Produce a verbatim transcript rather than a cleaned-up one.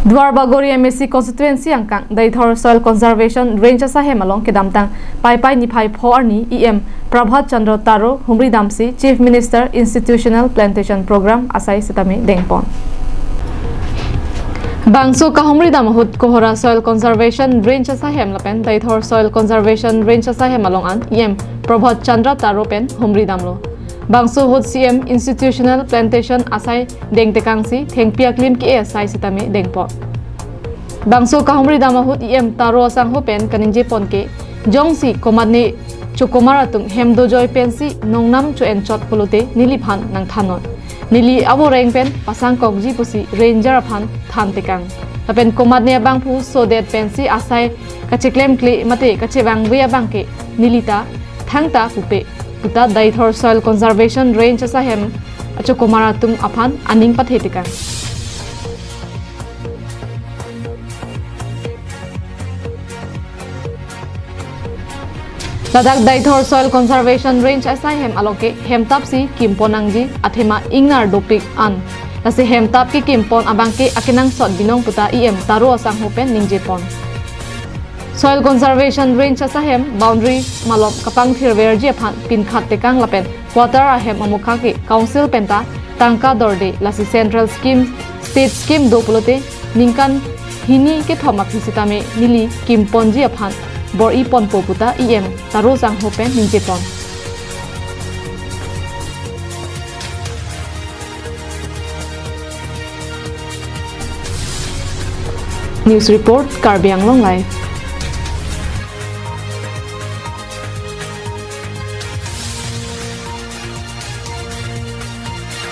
Duarbagori M A C constituency angkang Deithor Soil Conservation Range asahem along kedamtang Paipai niphai pho arni E M Prabhat Chandra Taro humri damsi Chief Minister Institutional Plantation Program asai sitame dengpon. Bangso kahumri dam ahut Kohora Soil Conservation Range asahem lapen Deithor Soil Conservation Range asahem along an E M Prabhat Chandra Taro pen humri damlo. Bangso ahut C M Institutional Plantation asai dengtekangsi thengpi aklim ke-e asai sitame dengpon. Bangso kahumri dam ahut E M Taro asangho pen kaningjepon ke, jongsi komatne chokomar atum hem dojoi pensi nongnam cho-enchot pulote neliphan nangthannon. Neli avoreng pen pasangkokji pusi ranger aphan thantekang. Lapen komatne abangphu sodet pensi asai kacheklemkle mate kachevangve abangke nelita thangta pupe puta Deithor Soil Conservation Range asahem achokomar atum aphan aning pathetekang. Ladak Deithor Soil Conservation Range asahem along ke hemtapsi kimpon nangji athema ingnar dopik an. Lasi hemtap kekimpon abangke akenangsot binong puta E M Taro asangho pen ningjepon. Soil Conservation Range asahem boundary malom kapangthirverji aphan pinkhat tekang lapen quarter ahem amokha ke council penta tangka dorde, lasi central scheme, state scheme do pulote ningkan hini kethom aphi sitame neli kimponji aphan bor-iponpo puta E M Taro asangho pen ningjepon. News report, Karbi Anglong Live.